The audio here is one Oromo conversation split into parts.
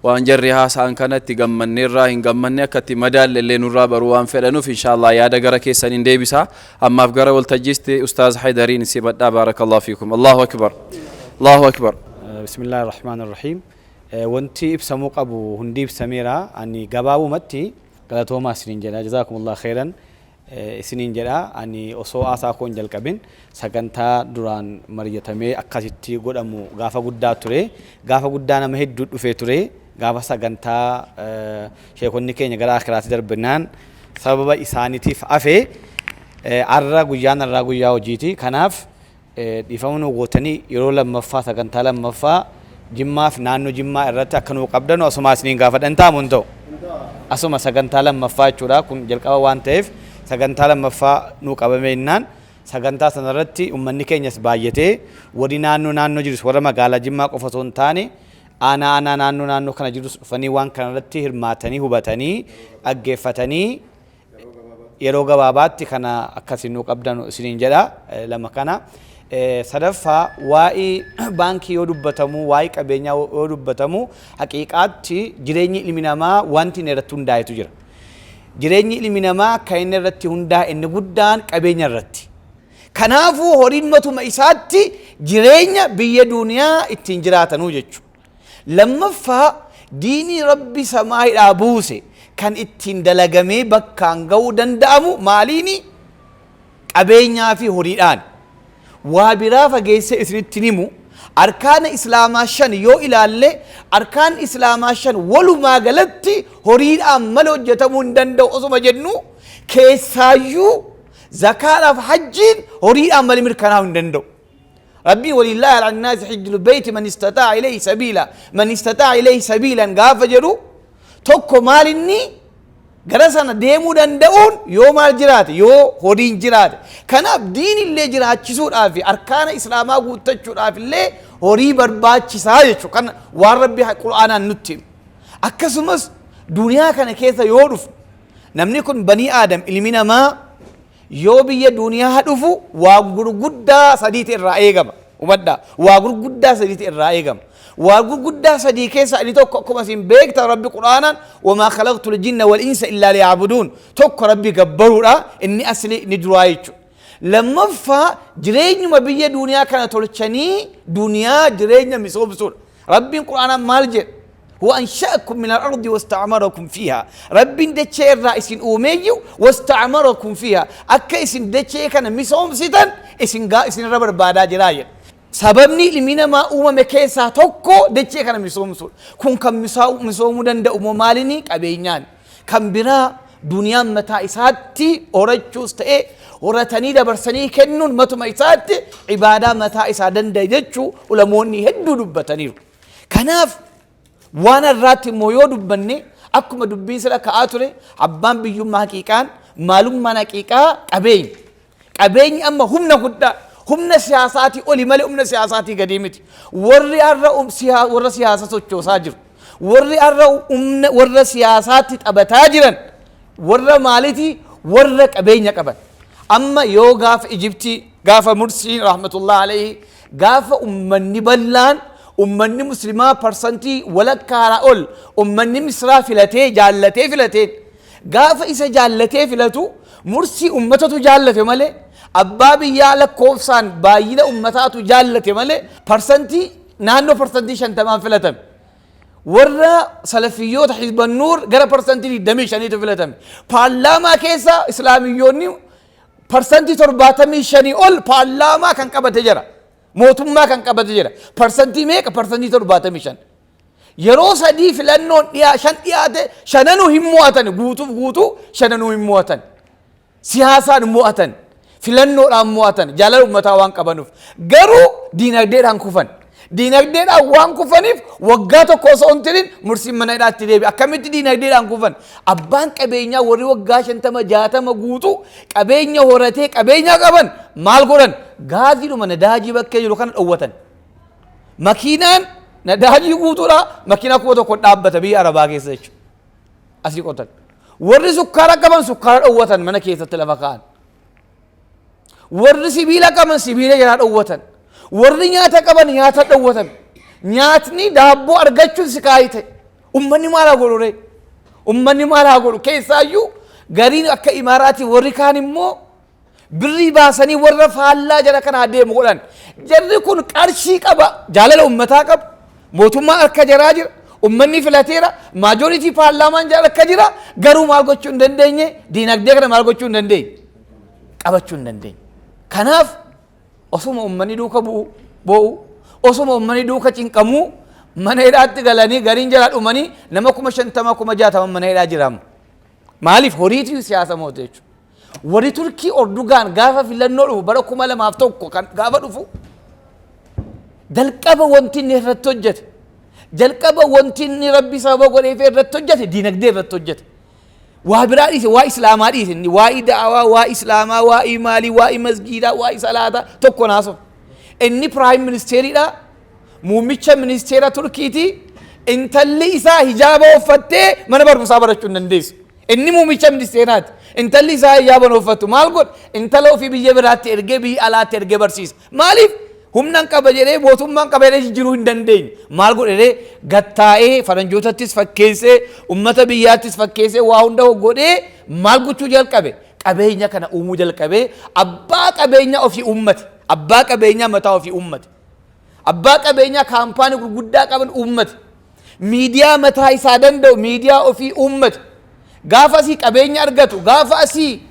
Waan jarri haasa'an kanatti gammanneerraa hin gammanne akka itti madaalle illee nurraa baruu waan fedhanuuf, inshaallah yaada gara keessaniin deebisa. Ammaaf gara waltajjiisti Ustaaz Haydariin simadhaa. Baarakallahu fiikum. Allahu akbar, Allahu akbar. Bismillaahi Rahmaan Rahiim. Wanti ibsamuu qabu hundi ibsameera. Ani gabaabumatti galatoomaa isiniin jedha. Jazaakumullah khairan isiniin jedha. Ani osoo haasaa koo hin jalqabin, sagantaa duraan mari'atamee akkasitti godhamu gaafa guddaa ture. Gaafa guddaa nama hedduu dhufee ture. Gaafa sagantaa sheekonni keenya gara akiraatti darbinaan sababa isaaniitiif hafe. Har'a guyyaan har'aa guyyaa hojiiti. Kanaaf dhiifama nu gootanii yeroo lammaffaa sagantaa lammaffaa Jimmaaf naannoo Jimmaa irratti akka nuu qabdanu asuma isiniin gaafadhan. Ta'amu hin ta'u? Asuma sagantaa lammaffaa jechuudha. Kun jalqaba waan ta'eef sagantaa lammaffaa nuu qabame innaan, sagantaa sanarratti uummanni keenyas baay'atee, warri naannoo naannoo jirus, warra magaalaa Jimmaa qofa osoo hin taane aanaa aanaa naannoo naannoo kana jirus dhufanii waan kanarratti hirmaatanii, hubatanii, dhaggeeffatanii, yeroo gabaabaatti kana akkasiin nuu qabdan isiniin jedha lama kana. Sadaffaa, waa'ee baankii yoo dubbatamu, waa'ee qabeenyaa yoo dubbatamu, haqiiqaatti jireenyi ilmi namaa wanti inni irratti hundaa'etu jira. Jireenyi ilmi namaa kan inni irratti hundaa'e inni guddaan qabeenya irratti. Kanaafuu horiin matuma isaatti jireenya biyya duniyaa ittiin jiraatanuu jechuudha. Lammaffaa, diinii Rabbi samaaidhaa buuse kan ittiin dalagamee bakkaan ga'uu danda'amu maaliini? Qabeenyaa fi horiidhaan. Waa biraa fageessee isinitti himu, arkaana Islaamaa shan yoo ilaalle, arkaan Islaamaa shan walumaa galatti horiidhaan malee hojjetamuu hin danda'u osuma jennu, keessaayyuu zakaadhaaf hajjiin horiidhaan malee mirkanaa'uu hin danda'u. Rabbiin "ولله على الناس حج البيت من استطاع إليه سبيلا"، "من استطاع إليه سبيلا" gaafa jedhu tokko maal inni gara sana deemuu danda'uun yoo maal jiraate? Yoo horiin jiraate. Kanaaf diin illee jiraachisuudhaaf, arkaana Islaamaa guuttachuudhaaf illee horii barbaachisaa jechuudha. Kan waan Rabbi Qur'aanaan nutti himu. Akkasumas duniyaa kana keessa yoo dhufu, namni kun banii Aadam, ilmi namaa yoo biyya duniyaa dhufu waa gurguddaa sadiiti irraa eegama. Hubadhaa, waa gurguddaa sadiiti irraa eegama. Waa gurguddaa sadii keessa inni tokko, akkuma isin beektan, Rabbi Qur'aanaan "وما خلقت الجن والإنس إلا ليعبدون". Tokko Rabbi gabbaruudha, inni asli inni duraa jechuudha. Lammaffaa, jireenyuma biyya duniyaa kana tolchanii duniyaa jireenya misoomsuudha. Rabbiin Qur'aanaan maal jedha? "هو أنشأكم من الأرض واستعمركم فيها". Rabbiin dachee irraa isin uumeeyyu, "واستعمركم فيها", akka isin dachee kana misoomsitan isin gaa isin irra barbaadaa jiraa jedha. Sababni ilmi namaa uumame keessaa tokko dachee kana misoomsuudha. Kun kan misoomuu danda'u immoo maalini? Qabeenyaan. Kan biraa, duniyaan mataa isaatti horachuus ta'e horatanii dabarsanii kennuun matuma isaatti ibaadaa mataa isaa danda'e jechuu ulamoonni hedduu dubbataniiru. Kanaaf waan irraatti immoo yoo dubbanne, akkuma dubbiin sira ka'aa ture, abbaan biyyummaa haqiiqaan maalummaan haqiiqaa qabeenya. Qabeenyi amma humna guddaa, humna siyaasaatii oli malee humna siyaasaatii gadii miti. Warri har'a warra siyaasa sochoosaa jiru, warri har'a humna warra siyaasaatti taphataa jiran warra maalitii? Warra qabeenya qaban. Amma yoo gaafa Ijiptii, gaafa Mursiin rahmatullah alayhi, gaafa ummanni bal'aan, ummanni Muslimaa parsantii walakkaadhaa ol ummanni Misraa filatee, jaallatee filateen, gaafa isa jaallatee filatu Mursii ummatatu jaallate malee, abbaa biyyaa lakkoofsaan baay'ina ummataatu jaallate malee, parsantii naannoo 50% filatame. Warra salafiyyoota Hizbannuur gara 25%tu filatame. Paarlaamaa keessa Islaamiyyoonni 75% ol paarlaamaa kan qabate jira. Mootummaa kan qabate jira. Parsantii meeqa? 75%. Yeroo sadii filannoon dhiyaa shan dhiyaate, shananuu hin mo'atan. Guutuuf guutuu shananuu hin mo'atan. Siyaasaan mo'atan. Filannoodhaan mo'atan. Jaalala uummataa waan qabanuuf. Garuu diinagdeedhaan kufan. Diinagdeedhaan waan kufaniif waggaa tokko osoo hin turin Mursiin mana hidhaatti deebi'e. Akkamitti diinagdeedhaan kufan? Abbaan qabeenyaa warri waggaa 50 60 guutuu qabeenya horatee qabeenya qaban maal godhan? Gaaziidhuma nadaajii bakkee jiru kana dhowwatan. Makiinaan nadaajii guutuudha, makiinaa 1000 dhaabbata biyya Arabaa keessa jechuudha. Asii qotan. Warri sukkaara qaban sukkaara dhowwatan, mana keessatti lafa kaa'an. Warri sibiila qaban sibiila jalaa dhowwatan. Warri nyaata qaban nyaata dhowwatan. Nyaatni daabboo argachuun si kaayite. Ummanni maal haa godhu ree? Ummanni maal haa godhu? Keessaayyuu gariin akka Imaaraatii warri kaan immoo birrii baasanii warra faallaa jara kanaa deemu godhan. Jarri kun qarshii qaba, jaalala ummataa qaba, mootummaan harka jaraa jira, ummanni filateera, majority paarlaamaan jara harka jira, garuu maal gochuu hin dandeenye, diinagdee kana maal gochuu hin dandeenye, qabachuu hin dandeenye. Kanaaf osuma ummanni duuka bu'u boo'u, osuma ummanni duuka cinqamuu, mana hidhaatti galanii gariin jalaa dhumanii nama 50,000 60,000 mana hidhaa jiramu. Maaliif? Horiitu siyaasa moote jechuudha. Warri Turkii Ordugaan gaafa filannoo dhufu bara 2001 kan gaafa dhufu jalqaba wanti inni irratti hojjete, jalqaba wanti inni Rabbi sababa godheef irratti hojjete, diinagdee irratti hojjete. Waa biraa dhiise, waa Islaamaa dhiise, inni waa'ee da'awaa, waa Islaamaa, waa'ee maalii, waa'ee masgiidaa, waa'ee salaataa tokko naasoo. Inni prime ministeriidha, muummicha ministeera Turkiiti. Intalli isaa hijaaba uffattee mana barumsaa barachuu hin dandeessu. Inni muummicha ministeeraati. Intalli isaa hijaaba hin uffattu. Maal godha? Intala ofii biyya biraatti ergee, biyya alaatti ergee barsiisa. Maaliif? Humnaan qaba jedhee, mootummaan qaba jedhee jijjiiruu hin dandeenye. Maal godhe? Gattaa'ee faranjootattis fakkeessee, ummata biyyaattis fakkeessee, waa hunda godhee maal gochuu jalqabe? Qabeenya kana uumuu jalqabee abbaa qabeenyaa ofii uummate. Abbaa qabeenyaa mataa ofii uummate. Abbaa qabeenyaa kaampaanii gurguddaa qaban uummate. Miidiyaa mataa isaa danda'u, miidiyaa ofii uummate. Gaafa asii qabeenya argatu, gaafa asii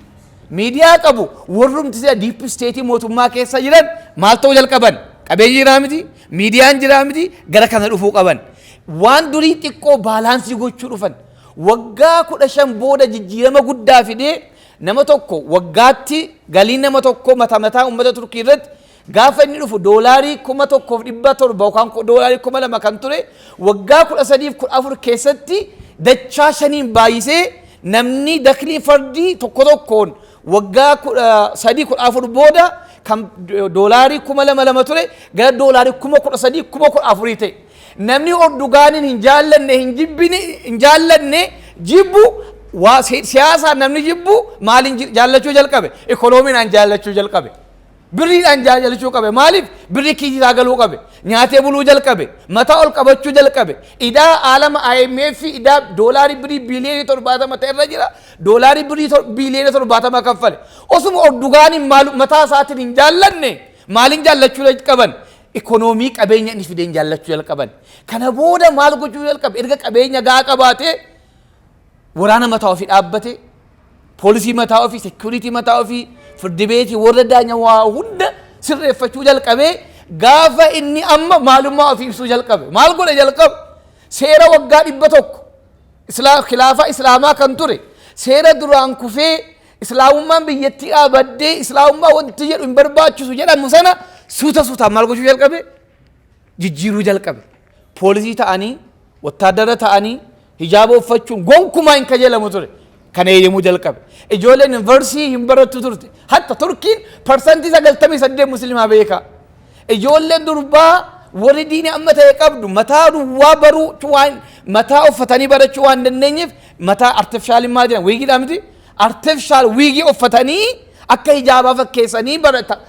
miidiyaa qabu, warrumti isa deep state mootummaa keessa jiran maal ta'uu jalqaban? Qabeenyi jiraa miti, miidiyaan jiraa miti, gara kana dhufuu qaban. Waan durii xiqqoo balance gochuu dhufan. Waggaa 15 booda jijjiirama guddaa fidee, nama tokko waggaatti galiin nama tokko mataa mataa uummata Turkii irratti gaafa inni dhufu doolaarii 1700 yookaan doolaarii 2000 kan ture, waggaa 13f 14 keessatti dachaa shaniin baay'isee, namni dakliin fardii tokko tokkoon waggaa 13 14 booda kan doolaarii 2000 lama ture gara doolaarii 13,000 14,000 ta'e. Namni Ordugaaniin hin jaallanne, hin jibbine, hin jaallanne, jibbu, waa siyaasaan namni jibbu maaliin jaallachuu jalqabe? Ikoonomiidhaan jaallachuu jalqabe. Birriidhaan jaallachuu qabe. Maaliif? Birri kiisisaa galuu qabe. Nyaatee buluu jalqabe. Mataa ol qabachuu jalqabe. Idaa aalama IMF, idaa doolaarii birrii biiliyoonii 70 ta'e irra jira. Doolaarii birrii biiliyoonii 70 kaffale. Osuma Ordugaaniin maal mataa isaatiin hin jaallanne, maaliin jaallachuu qaban? Ikonoomii qabeenya inni fideen jaallachuu jalqaban. Kana booda maal gochuu jalqabe? Erga qabeenya gahaa qabaatee waraana mataa ofii dhaabbate, poolisii mataa ofii, security mataa ofii, firdi beetii, warra daanya, waa hunda sirreeffachuu jalqabee, gaafa inni amma maalummaa ofii ibsuu jalqabe maal godhe jalqabe? Seera waggaa 100 khilaafaa Islaamaa kan ture, seera duraan kufee Islaamummaan biyyattii dhaabaddee Islaamummaa wanti jedhu hin barbaachisu jedhamu sana suuta suutaan maal gochuu jalqabe? Jijjiiruu jalqabe. Poolisii ta'anii, wattaadara ta'anii hijaaba uffachuun gonkumaa hin kajeelamu ture. Kana eeyyamuu jalqabe. Ijoolleen yuunivarsiitii hin barattu turte. Hatta Turkiin 98% musliimaa beekaa. Ijoolleen durbaa warri diinii amma ta'e qabdu mataa duwwaa baruu waan mataa uffatanii barachuu waan dandeenyeef, mataa artificial maal jedhan, wiigiidhaa miti, artificial wiigii uffatanii akka hijaabaa fakkeessanii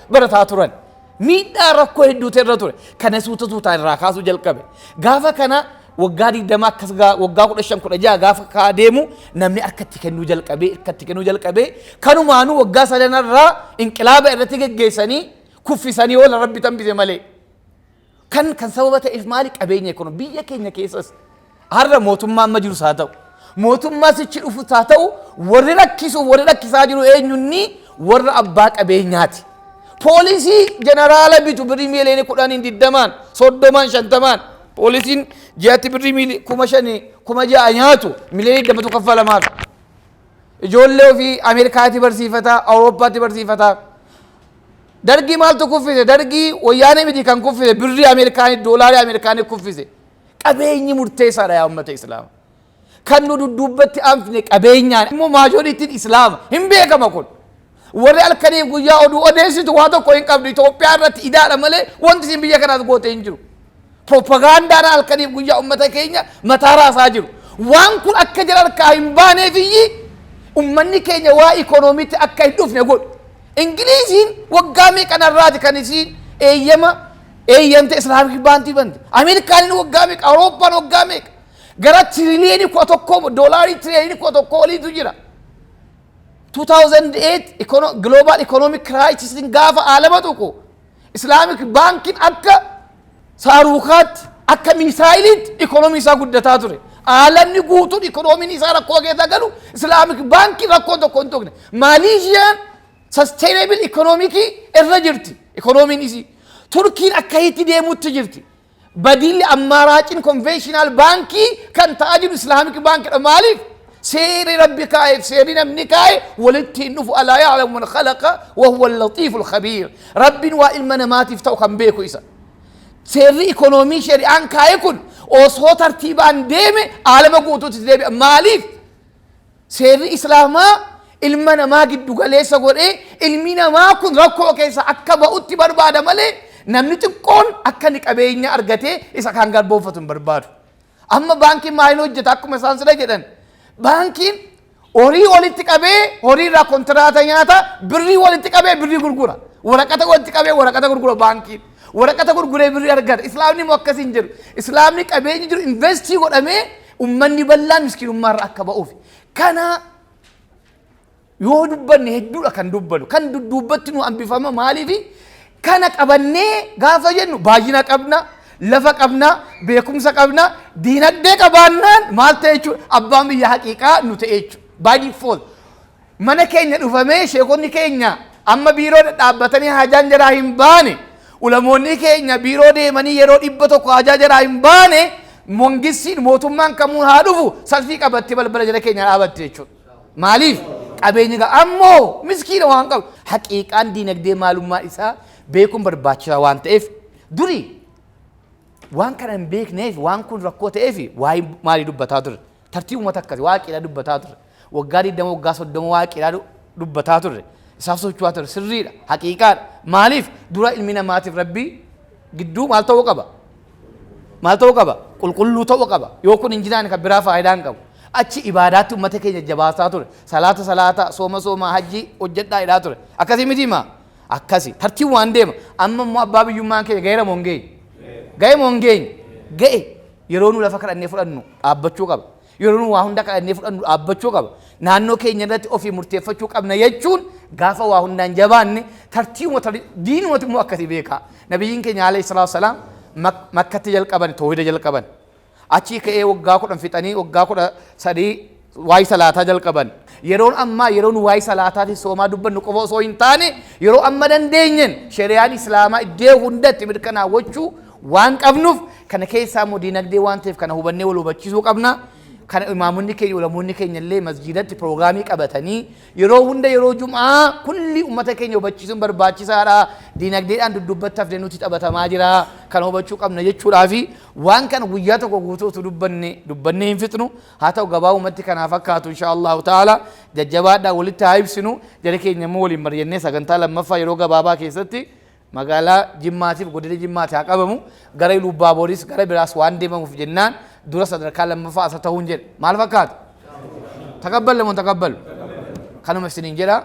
barataa turan. Miidhaa rakkoo hedduutu irra ture. Kana suuta suutaan irraa kaasuu jalqabe. Gaafa kana waggaa 20 akkas waggaa 15 16 gaafa kaa deemu namni harkatti kennuu jalqabee, harkatti kennuu jalqabee, kanumaanuu waggaa sadanarraa inqilaaba irratti geggeessanii kuffisanii oola, Rabbi tambise malee. Kan sababa ta'eef maali? Qabeenya ekonomii. Biyya keenya keessas har'a mootummaa amma jirus haa ta'u, mootummaa sichi dhufus haa ta'u, warri rakkisu, warri rakkisaa jiru eenyunni? Warra abbaa qabeenyaati. Poolisii jeneraala bitu birrii miiliyoona 10n, 20n, 30n, 50n. Poolisiin ji'atti birrii 5,000, 6,000 nyaatu miiliyoona 20tu kaffalamaaf. Ijoollee ofii Ameerikaatti barsiifataa, Awurooppaatti barsiifataa. Dargii maaltu kuffise? Dargii Wayyaanee miti kan kuffise, birrii Ameerikaanii, doolaarii Ameerikaanii kuffise. Qabeenyi murteessaadha, yaa uummata Islaama. Kan nu dudduubbatti anfne qabeenyaan immoo majorityn Islaama hin beekama kun. Warri halkaniif guyyaa oduu odeessitu waa tokko hin qabdu. Itoophiyaa irratti idaadha malee wanti isin biyya kanaaf goote hin jiru. Propagaandaadhaan halkaniif guyyaa uummata keenya mataa raasaa jiru. Waan kun akka jala harkaa hin baaneefiyyi uummanni keenya waa ikoonomiitti akka hin dhufne godhu. Ingiliziin waggaa meeqanarraati kan isiin eeyyama eeyyamte Islamic baankii bante? Ameerikaaniin waggaa meeqa? Awurooppaan waggaa meeqa? Gara tiriliyoonii 11, doolaarii tiriliyoonii 11 oliitu jira. 2008 global economic crisis gaafa aalama tuqu, Islamic baankiin akka saaruukaatti, akka misaayiliitti ikonomii isaa guddataa ture. Aalamni guutuun ikonomiin isaa rakkoo keessa galu, Islamic baankiin rakkoo tokko hin tuqne. Maaleeshiyaan sustainable economicii irra jirti ikonomiin isii. Turkiin akka itti deemutti jirti. Badiilli ammaaraacin conventional baankii kan ta'aa jiru Islamic baankiidha. Maaliif? Seerri Rabbi kaa'eef seerri namni kaa'e walitti hin dhufu. ألا يعلم من خلق وهو اللطيف الخبير. Rabbiin waa ilma namaatiif ta'u kan beeku isa. Seerri ikonoomii shari'aan kaa'e kun osoo tartiibaan deeme aalama guutuutti deebi'a. Maaliif? Seerri Islaamaa ilma namaa giddu galeessa godhee, ilmi namaa kun rakkoo keessa akka ba'utti barbaada malee, namni xiqqoon akka inni qabeenya argatee isa kaan garboonfatu hin barbaadu. Amma baankiin maaliin hojjeta? Akkuma isaan sila jedhan, baankiin horii walitti qabee horii irraa kontiraata nyaata, birrii walitti qabee birrii gurgura. Waraqata walitti qabee waraqata gurgura baankiin. Waraqata gurguree birrii argata. Islaamni immoo akkasii hin jedhu. Islaamni qabeenyi jiru investii godhamee ummanni bal'aan miskiinummaa irraa akka ba'uuf. Kana yoo dubbanne hedduudha kan dubbanu. Kan dudduubbatti nu hambifama. Maaliifi? Kana qabannee gaafa jennu, baay'ina qabna, lafa qabna, beekumsa qabna, diinagdee qabaannaan maal ta'e jechuudha? Abbaan biyya haqiiqaa nu ta'e jechuudha. By default. Mana keenya dhufamee, sheekonni keenya amma biiroo dhaabbatanii hajaan jaraa hin baane, ulamoonni keenya biiroo deemanii yeroo 100 hajaa jaraa hin baane, mongistiin mootummaan kamuu haa dhufu, salfii qabattee balbala jala keenya dhaabatte jechuudha. Maaliif? Qabeenya qaba. Ammoo miskiina waan qabu. Haqiiqaan diinagdee maalummaa isaa beekuun barbaachisaa waan ta'eef, durii waan kana hin beekneef, waan kun rakkoo ta'eef, waa'ee maalii dubbataa ture? Tartiibuma akkasi waaqiidhaa dubbataa ture. Waggaa 20, waggaa 30 waaqiidhaa dubbataa turre. Isaaf socho'aa ture. Sirriidha, haqiiqaadha. Maaliif? Dura ilmi namaatiif Rabbii gidduu maal ta'uu qaba? Maal ta'uu qaba? Qulqulluu ta'uu qaba. Yoo kun hin jiraanne, kan biraa faayidaa hin qabu. Achi ibaadaatti ummata keenya jabaasaa ture. Salaata salaata, sooma sooma, hajjii hojjedhaa jedhaa ture. Akkasii miti maa? Akkasi. Tartiib waan deema. Amma immoo abbaa biyyummaan keenya ga'eera moo hin geenye? Ga'e moo hin geenye? Ga'e. Yeroo nu lafa kadhannee fudhannu dhaabbachuu qaba. Yeroo nu waa hunda kadhannee fudhannu dhaabbachuu qaba. Naannoo keenya irratti ofii murteeffachuu qabna jechuun, gaafa waa hundaan jabaanne, tartiibuma diinumatu immoo akkasii beekaa. Nabiyyiin keenya عليه الصلاة والسلام Makkatti jalqaban, toohida jalqaban. Achii ka'ee waggaa 10 fixanii, waggaa 13 waa'ee salaataa jalqaban. Yeroon ammaa yeroo nu waa'ee salaataa fi soomaa dubbannu qofa osoo hin taane, yeroo amma dandeenyen shari'aan Islaamaa iddoo hundatti mirkanaawwachuu waan qabnuuf, kana keessaa immoo diinagdee waan ta'eef, kana hubannee wal hubachiisuu qabna. Kana imaamonni keenya, ulamoonni keenya illee masjiidatti piroograamii qabatanii yeroo hunda, yeroo jum'aa kulli ummata keenya hubachiisuun barbaachisaadha. Diinagdeedhaan duddubbatti hafnee nuti taphatamaa jira. Kana hubachuu qabna jechuudhaa fi waan kana guyyaa tokko guutuu utuu dubbanne dubbannee hin fixnu. Haa ta'u, gabaabumatti kanaa fakkaatu. إن شاء الله تعالى jajjabaadhaa, walitti haa ibsinu. Jara keenya immoo waliin mari'annee sagantaa lammaffaa yeroo gabaabaa keessatti magaalaa Jimmaatiif godina Jimmaati haa qabamu. Gara Iluubbaabooris gara biraas waan deemamuuf jennaan, dura sadarkaa lammaffaa asa ta'uun jedhe. Maal fakkaata? تقبل moo تقبل? Kanuma isiniin jedha.